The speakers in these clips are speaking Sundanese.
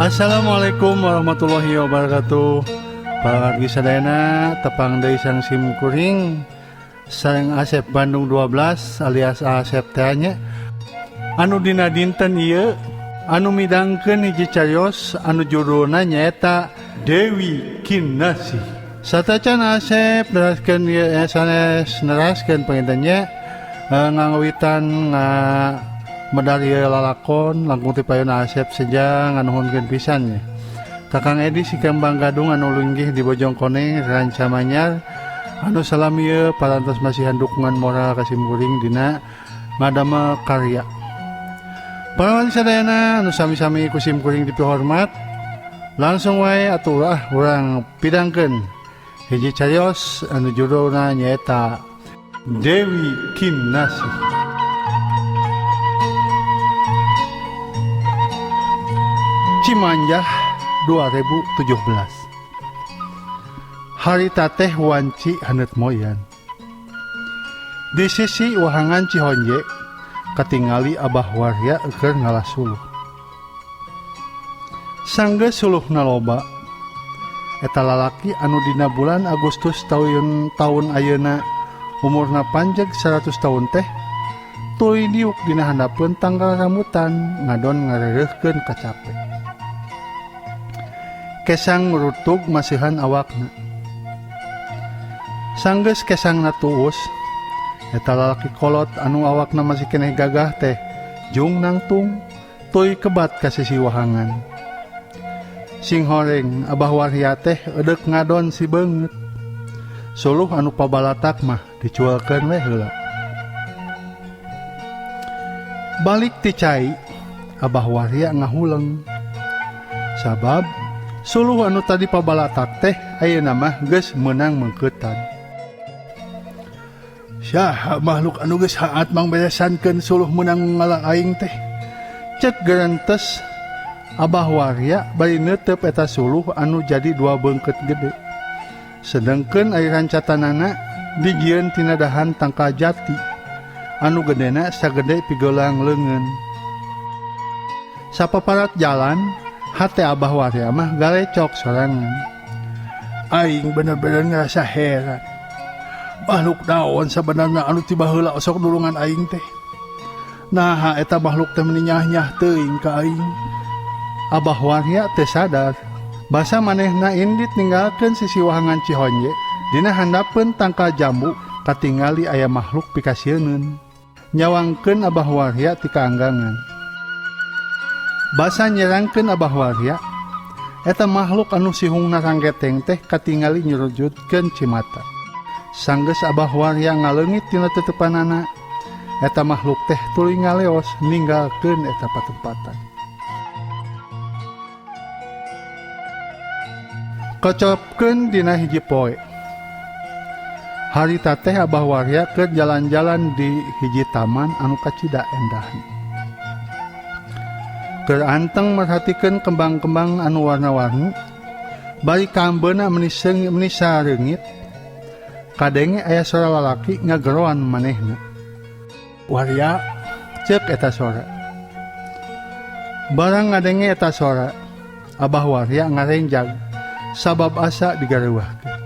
Assalamualaikum warahmatullahi wabarakatuh. Para wargi sadayana tepang deui sareng sim kuring sareng Asep Bandung 12 alias Asep teh nya. Anu dina dinten ieu anu midangkeun hiji carios anu judulna nyaeta Dewi Kinasih. Satacan Asep neraskeun ieu sanes neraskeun panginten nya ngangawitan medar ieu lalakon langkung ti payun Asep seja nganuhunkeun pisan nya. Ka Kang Edi si Kembang Gadung anu linggih di Bojongkoneng Rancamanyar anu salami ieu parantos masihan dukungan moral ka simkuring dina ngadamel karya. Para wargi sadayana anu sami-sami ku simkuring dipihormat, langsung wae atuh ah urang pidangkeun hiji carios anu judulna nyaeta Dewi Kinasih. Cimanjah 2017. Harita teh wanci haneut moyan. Di sisi wahangan Cihonje katingali Abah Warya keur ngalah suluh. Sanggeus suluhna loba, eta lalaki anu dina bulan Agustus taun ayeuna umurna panjeg 100 tahun teh tuluy diuk dina handapeun tanggal rambutan ngadon ngarereuhkeun kacape. Kesang rutug masihan awakna. Sanggeus kesangna tuus, eta lalaki kolot anu awakna masih keneh gagah teh jung nangtung tuluy kebat ka sisi wahangan. Sing horeng Abah Warya teh eudek ngadon si beungeut. Suluh anu pabalatak mah dicuelkeun we heula. Balik ti cai, Abah Warya ngahuleng. Sabab suluh anu tadi pabalatak teh ayeuna mah geus meunang mengkeutan. Saha makhluk anu geus haat mangberesankeun suluh meunang ngala aing teh? Cek gerentes Abah Warya bari neuteup eta suluh anu jadi dua beungkeut gede. Sedengkeun ari rancatanana dijieun tina dahan tangkal jati anu gedena sagede pigelang leungeun. Sapaparat jalan hate Abah Warya mah galecok sorangan. Aing bener-bener ngerasa heran. Makhluk naon sabenerna anu ti baheula osok nulungan aing teh? Naha eta makhluk teh meni nyah-nyah teuing ka aing. Abah Warya teu sadar basa manehna indit ninggalkeun sisi wahangan Cihonje dina handapeun tangkal jambu katingali aya makhluk pikasieun. Nyawangkeun Abah Warya ti kaanggangan. Basa nyerangkeun Abah Warya, eta makhluk anu sihungna ranggeteng teh katingali nyurujudkeun cimata. Sanggeus Abah Warya ngaleungit tina tetepanana, eta makhluk teh tuluy ngaleos ninggalkeun eta patempatan. Kocopkeun dina hiji poe. Harita teh Abah Warya keur jalan-jalan di hiji taman anu kacida endahna. Keur anteng merhatikeun kembang-kembang anu warna-warni, bari kambeuna menisa reungit, kadenge aya sora lalaki ngageroan manehna. Warya, ceuk eta sora. Barang ngadenge eta sora, Abah Warya ngarenjag sabab asa digareuwahkeun.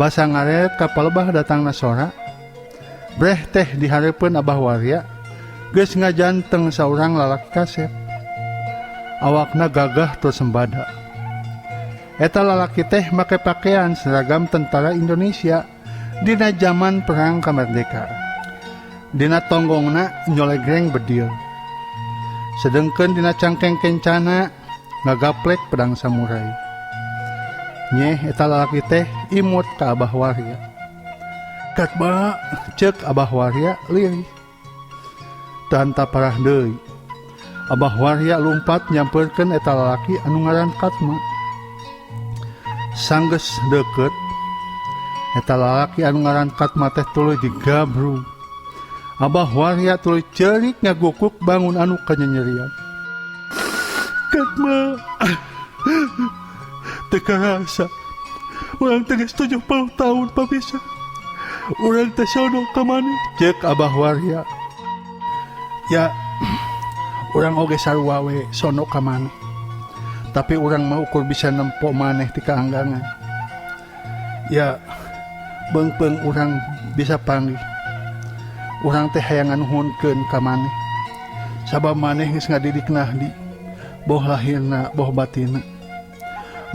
Basa ngareret ka palebah datangna sora, breh teh dihareupeun Abah Warya geus ngajanteng saurang lalaki kasep. Awakna gagah tur sembada. Eta lalaki teh make pakaian seragam tentara Indonesia dina zaman perang kemerdekaan. Dina tonggongna nyolegreng bedil. Sedengkeun dina cangkeng kencana ngagaplek pedang samurai. Nyeh eta lalaki teh imut ka Abah Warya. Katma ceuk Abah Warya lirih. Tanta parah deui. Abah Warya lumpat nyamperkeun eta lalaki anu ngaran Katma. Sanggeus deukeut eta lalaki anu ngaran Katma teh tuluy digabrug. Abah Warya tuluy ceurik ngagukuk bangun anu kanyenyerian. Katma teu karasa urang teh geus 70 tahun papisah. Urang teh sono ka maneh ceuk Abah Warya. Ya urang oge sarua we sono ka maneh. Tapi urang mah ukur bisa nempo maneh ti kaanggangan. Ya beungpeung urang bisa panggih. Urang teh hayang nganuhunkeun ka maneh. Sabab maneh geus ngadidik Nahdi, boh lahirna boh batinna.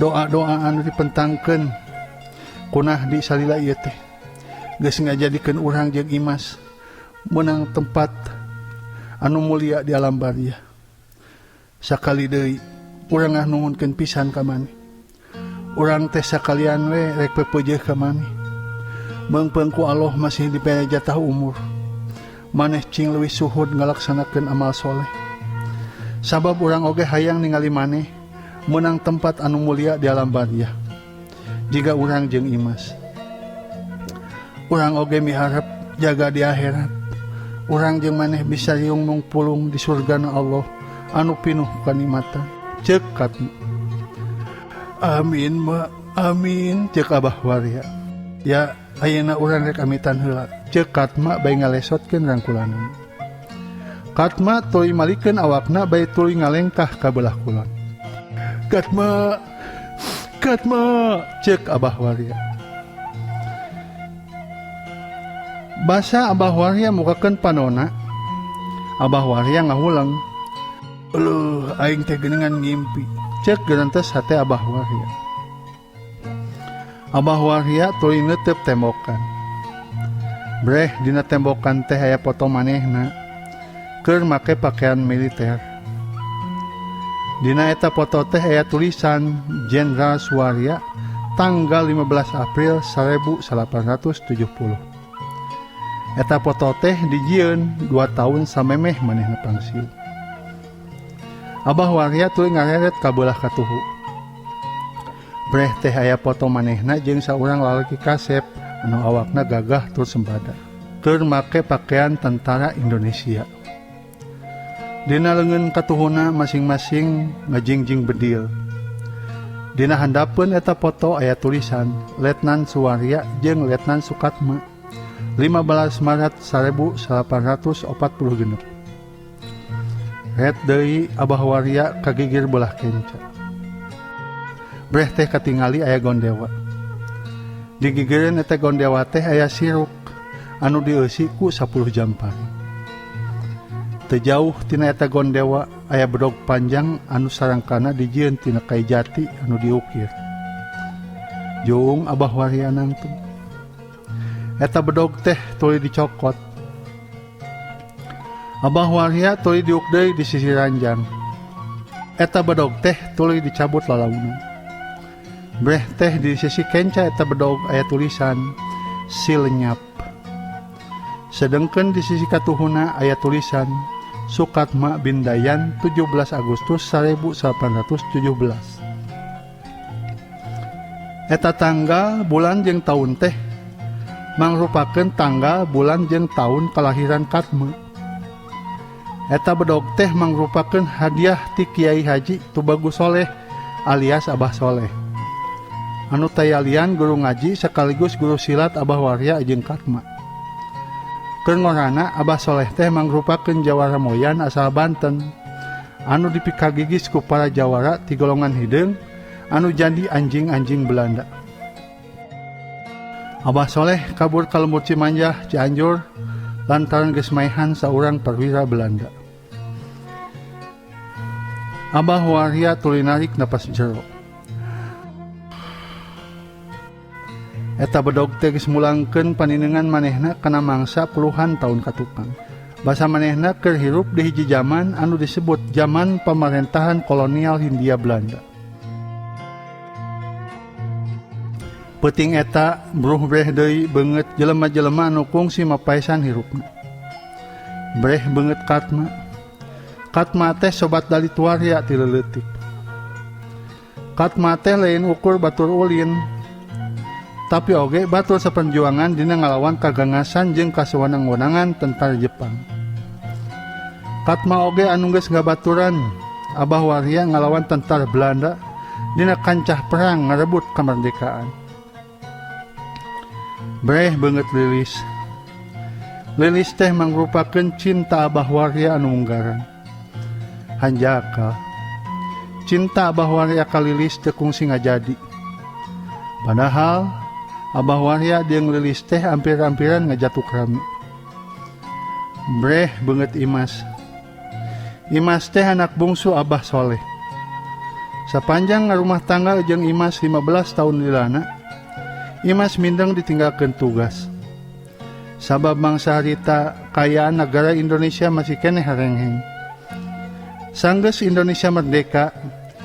Doa-doa anu dipentangkeun ku Nahdi salila ieu teh geus ngajadikeun urang jeung Imas meunang tempat anu mulia di alam barzah. Sakali deui urang nganuhunkeun pisan ka maneh. Urang teh sakalian we rek pepeujeuh ka maneh. Beungpeung ku Allah masih dibere jatah umur. Maneh cing leuwih suhud ngalaksanakeun amal soleh. Sabab urang oge hayang ningali maneh meunang tempat anu mulia di alam barzah. Jiga urang jeung Imas. Urang oge miharep jaga di akhirat. Urang jeung maneh bisa riung mungpulung di surgana Allah anu pinuh kanikmatan. Ceuk Katma. Amin ma, amin ceuk Abah Warya. Ya ayeuna urang rek amitan heula. Ceuk Katma bae ngalesotkeun rangkulanana. Katma tuluy malikeun awakna bae tuluy ngalengkah ka belah kulon. Katma, Katma ceuk Abah Warya. Basa Abah Warya mukakeun panona. Abah Warya ngahuleng. Euleuh aing teh geuningan ngimpi. Ceuk gerentes hate Abah Warya. Abah Warya tuluy neuteub tembokan. Breh dina tembokan teh aya foto manehna keur make pakaian militer. Dina eta foto teh aya tulisan Jenderal Suwarya tanggal 15 April 1870. Eta foto teh dijieun 2 tahun samemeh manehna pangsiun. Abah Warya tuluy ngareret ka beulah katuhu. Breh teh aya foto manehna jeung saurang lalaki kasep anu awakna gagah tur sembada keur make pakaian tentara Indonesia. Dina leungeun katuhuna masing-masing ngajingjing bedil. Dina handapeun eta foto aya tulisan Letnan Suwarya jeung Letnan Sukatma 15 Maret 1846. Ret deui Abah Warya kagigir belah kenca. Breh teh katingali aya gondewa. Digigireun eta gondewa teh aya siruk anu dieusi ku 10 jampari. Teu jauh tina eta gondewa aya bedog panjang anu sarangkana dijieun tina kai jati anu diukir. Jung Abah Warya nangtung. Eta bedog teh tuluy dicokot. Abah Warya tuluy diuk deui di sisi ranjang. Eta bedog teh tuluy dicabut lalaunan. Breh teh di sisi kenca eta bedog aya tulisan si lenyap. Sedengkeun di sisi katuhuna aya tulisan Sukatma bin Dayan 17 Agustus 1817. Eta tanggal bulan jeung taun teh mangrupakeun tanggal bulan jeung taun kalahiran Katma. Eta bedog teh mangrupakeun hadiah ti Kiai Haji Tubagus Soleh alias Abah Soleh. Anu tayalian guru ngaji sekaligus guru silat Abah Warya jeung Katma. Keur ngorana Abah Soleh teh mangrupakeun jawara moyan asal Banten anu dipikagigis ku para jawara ti golongan hideung anu jadi anjing-anjing Belanda. Abah Soleh kabur ka lembur Cimanjah, Cianjur lantaran geus maehan saurang perwira Belanda. Abah Warya tuluy narik napas jero. Eta bedog teh geus mulangkeun paninengan manehna kana mangsa puluhan taun katukang. Basa manehna keur hirup di hiji jaman anu disebut jaman pamarentahan kolonial Hindia Belanda. Peuting eta bruh breh deui beungeut jelema-jelema anu kungsi mapaesan hirupna. Breh beungeut Katma. Katma teh sobat dalit Warya ti leutik. Katma teh lain ukur batur ulin, tapi oge batur saperjuangan dina ngalawan kagangasan jeung kasewenang-wenangan tentara Jepang. Katma oge anu geus ngabaturan Abah Warya ngalawan tentara Belanda dina kancah perang ngarebut kemerdekaan. Breh beungeut Lilis. Lilis teh mangrupakeun cinta Abah Warya anu munggaran. Hanjaka. Cinta Abah Warya ka Lilis teu kungsi ngajadi. Padahal Abah Warya jeung Lilis teh ampir-ampiran ngajatuk rami. Breh beungeut Imas. Imas teh anak bungsu Abah Soleh. Sapanjang ngarumah tangga jeung Imas 15 tahun lilana, Imas mindeng ditinggalkeun tugas. Sabab mangsa harita kaayaan nagara Indonesia masih keneh harengheng. Sanggeus Indonesia merdeka,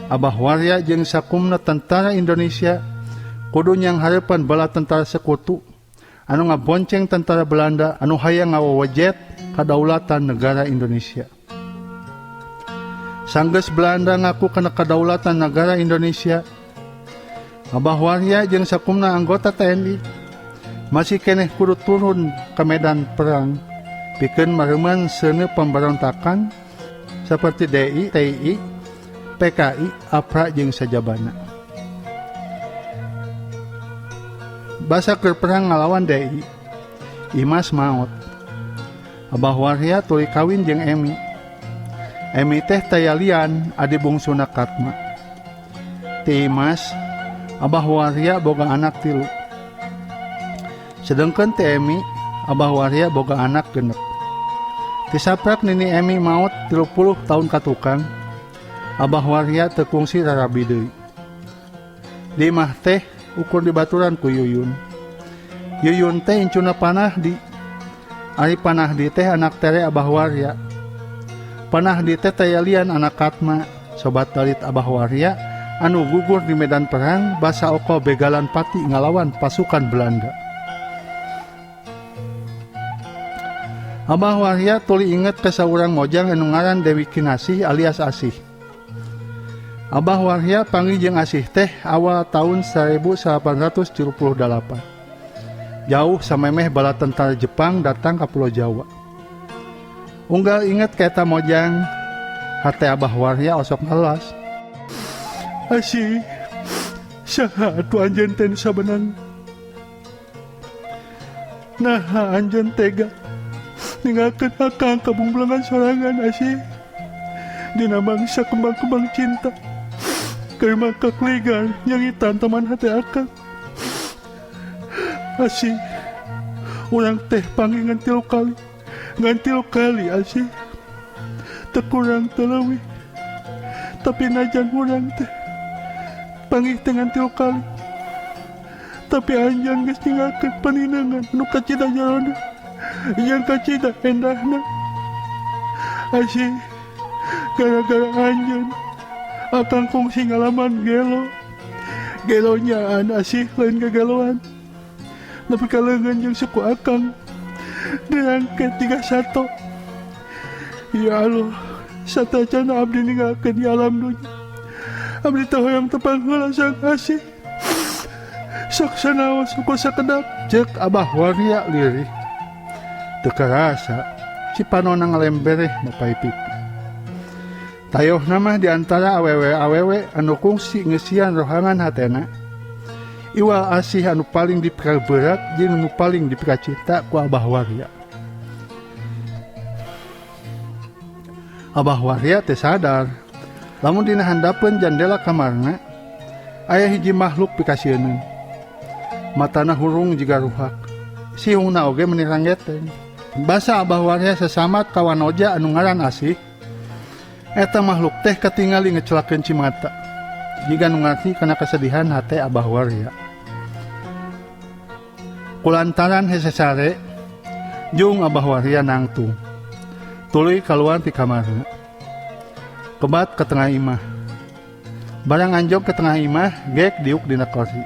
Abah Warya jeung sakumna tentara Indonesia kudu nyanghareupan bala tentara sekutu anu ngabonceng tentara Belanda anu hayang ngawewejet kadaulatan negara Indonesia. Sanggeus Belanda ngaku kana kadaulatan negara Indonesia, Abah Warya jeung sakumna anggota TNI masih keneh kudu turun ke medan perang pikeun mareuman seuneu pemberontakan seperti DI, TII, PKI, APRA jeung sajabana. Basa keur perang ngalawan DI, Imas maot. Abah Warya tuluy kawin jeung Emi. Emi teh tayalian adi bungsuna Katma. Ti Imas, Abah Warya boga anak 3. Sedengkeun ti Emi, Abah Warya boga anak 6. Ti saprak nini Emi maot 30 tahun katukang, Abah Warya teu kungsi rarabi deui. Di imah teh ukur dibaturan ku Yuyun. Yuyun teh incuna Panahdi. Ari Panahdi teh anak tere Abah Warya. Panahdi teh tayalian anak Katma, sobat dalit Abah Warya anu gugur di medan perang basa oko begalan pati ngalawan pasukan Belanda. Abah Warya tuli inget ke saurang mojang anu ngaran Dewi Kinasih alias Asih. Abah Warya panggih jeung Asih teh awal tahun 1878. Jauh samemeh bala tentara Jepang datang ka Pulau Jawa. Unggal inget ka eta mojang, hate Abah Warya osok ngelas. Asih, saha atuh anjeun teh nu sabenerna? Naha anjeun tega ninggalkeun akang kabungbelengan sorangan Asih. Dina mangsa kembang-kembang cinta, keur mangkak ligar nyangitan taman hate akang. Asih, urang teh panggih ngan 3 kali, ngan 3 kali Asih. Teu kurang teu leuwih. Tapi najan urang teh panggih teh ngan 3 kali. Tapi anjeun geus ninggalkeun paninengan nu kacida jarona, jeung kacida endahna. Asih, gara-gara anjeun akang kungsi ngalaman gelo. Gelo nyaan Asih lain gageloan. Nepi ka leungeun jeung suku akang dirangket 31. Ya Allah, satacana abdi ninggalkeun di alam dunya. Abdi teh hoyong tepang heula sang Asih. Sok sanaos ukur sakedap ceuk Abah Warya lirih. Teu karasa si panona ngalembereh mapai pipi. Tayohna mah di antara awewe-awewe anu kungsi ngeusian rohangan hatena, iwal Asih anu paling dipikaberat jeung nu paling dipikacinta ku Abah Warya. Abah Warya teh sadar lamun dina handapeun jandela kamarna aya hiji makhluk pikasieuneun. Matana hurung jiga ruhak, sihungna oge meni ranggeteng. Basa Abah Warya sasamat ka wanoja anu ngaran Asih, eta makhluk teh katingali ngecelakeun cimata jiga nu ngarti kana kesedihan hate Abah Warya. Kulantaran hese sare, jung Abah Warya nangtung, tuluy kaluar ti kamarna. Kebat ke tengah imah. Barang anjog ke tengah imah, gek diuk dina kursi.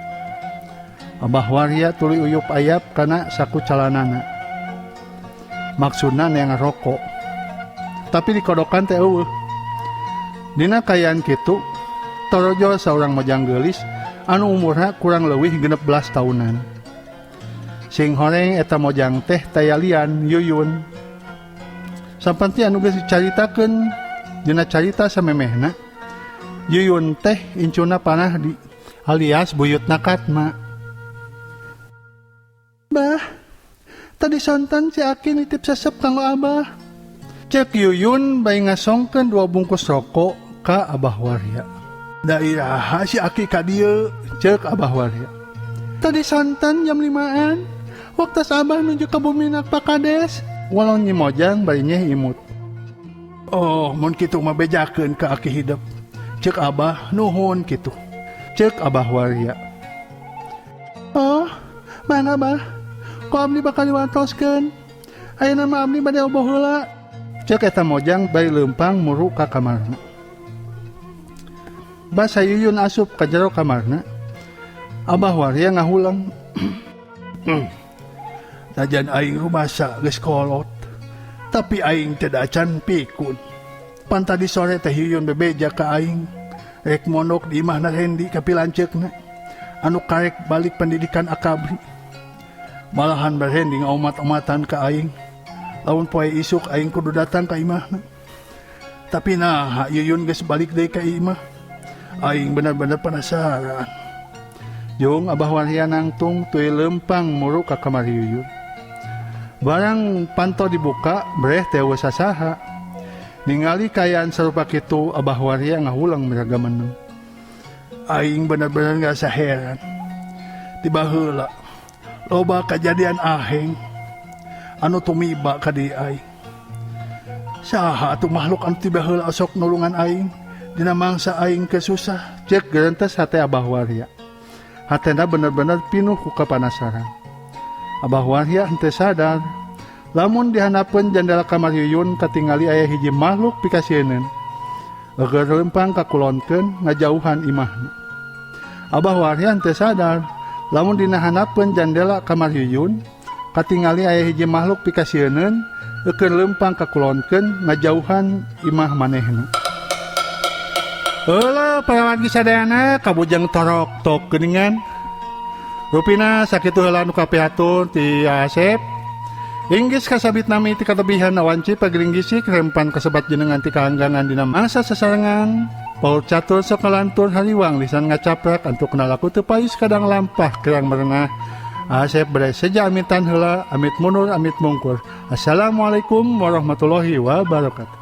Abah Warya tuluy uyup ayap kana saku calanana. Maksudna neang rokok. Tapi dikodokan teh eueuh. Dina kaayaan kitu, torojol saurang mojang geulis anu umurna kurang leuwih 16 tahunan. Sing horeng eta mojang teh tayalian Yuyun. Sapanti anu geus dicaritakeun dina carita samemehna, Yuyun teh incuna Panahdi alias buyutna Katma. Bah, tadi sonten si Aki nitip sesep kanggo Abah. Cek Yuyun bae ngasongkeun 2 bungkus rokok ka Abah Warya. Da iraha si Aki ka dieu? Ceuk Abah Warya. Tadi sonten jam limaan, waktos Abah nuju ka buminak Pak Kades, walong Nyi Mojang bari nyeh imut. Oh, mun kitu mah bejakeun ka Aki hidep. Ceuk Abah nuhun kitu. Ceuk Abah Warya. Oh, mangga Bah. Ku abdi bakal diwartoskeun. Ayeuna mah abdi bade oboh heula. Ceuk eta Mojang bari leumpang muru ka kamarna. Basa Yuyun asup ka jero kamarna, Abah Warya ngahulang. Najan aing rumasa geus kolot, tapi aing teh acan pikun. Pan tadi sore teh Yuyun bebeja ka aing, rek mondok di imahna Rendi ka pilanceukna, anu karek balik pendidikan akabri. Malahan Rendi ngaomat-omatan ka aing, lamun poe isuk aing kudu datang ka imahna. Tapi naha Yuyun geus balik deui ka imah. Aing bener-bener penasaran. Jung Abah Warya nangtung tuluy leumpang muru ka kamar Yuyun. Barang panto dibuka, breh teh euweuh sasaha. Ningali kaayaan sarupa kitu, Abah Warya ngahulang miraga meneng. Aing bener-bener ngarasa heran. Tiba heula loba kajadian aheng anu tumiba ka diri aing. Saha atuh makhluk anu tiba heula osok nulungan aing dina mangsa aing kesusah? Cek gerentes hate Abah Warya. Hatena bener-bener pinuh ku kapanasaran. Abah Warya henteu sadar lamun dihanapeun jandela kamar Yuyun katingali aya hiji makhluk pikasieuneun. Eueur leumpang kakulonkeun ngajauhan imahna. Abah Warya henteu sadar lamun dina hanapeun jandela kamar Yuyun katingali aya hiji makhluk pikasieuneun eueur leumpang kakulonkeun ngajauhan imah manehna. Heulah parawargi sadayana kabujeng torok tok geuningan. Rupina sakitu heula nu kapihatur ti Asep. Inggis kasabit nami ti katebihan awanci pageringgisik rempan kasebat jenengan ti kahanggangan dina mangsa sasarengan. Paur catur sok ngalantur hariwang lisan ngacaprak antuk nalaku teu payus kadang lampah kerang merenah. Asep bade seja amitan heula, amit mundur amit mungkur. Assalamualaikum warahmatullahi wabarakatuh.